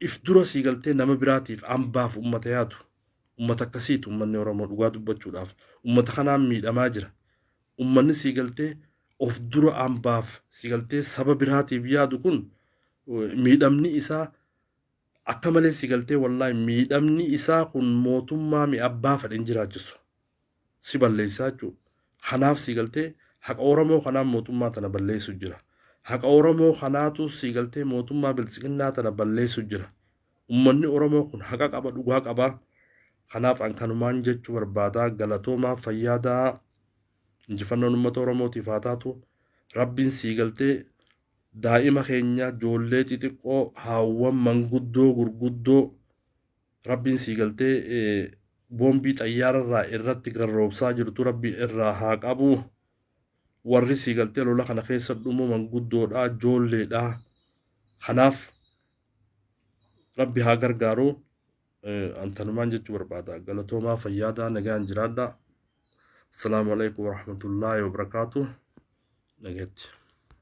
[SPEAKER 1] if dura sii galtee nama biraatiif hambaaf uummata yaadu. Uummata akkasiiti uummanni Oromoo dhugaa dubbachuudhaaf. Uummata kanaan miidhamaa jira. Ummanni sii galtee of dura ambaaf sii galtee saba biraatiif yaadu kun miidhamni isaa akka malee si galtee, wallaahi, miidhamni isaa kun mootummaa mi abbaa fedhe hin jiraachisu. Si balleessaa jechuudha. Kanaaf si galtee haqa Oromoo kanaan mootummaa tana balleessu jira. Haqa Oromoo kanaatu si galtee mootummaa biltsiginnaa tana balleessu jira. Ummanni Oromoo kun haqa qaba, dhugaa qaba. Kanaaf an kanumaan jechuu barbaada. Galatoomaa, fayyaadaa, injifannoon uummata Oromootiif haa taatu. Rabbiin sii galtee daa'ima keenya, ijoollee xixiqqoo, haawwan, manguddoo, gurguddoo Rabbiin sii galtee boombii xayyaararraa irratti garroobsaa jirtu Rabbi irraa haa qabu. Warri sii galtee lola kana keessa dhumu manguddoodha, ijoolleedha. Kanaaf Rabbi haa gargaaru. Antanumaan jechuu barbaada. Galatoomaa, fayyaadaa, nagaan jiraadha. Assalaamu alaikum warahmatullaahi wabarakaatu. Nageetti.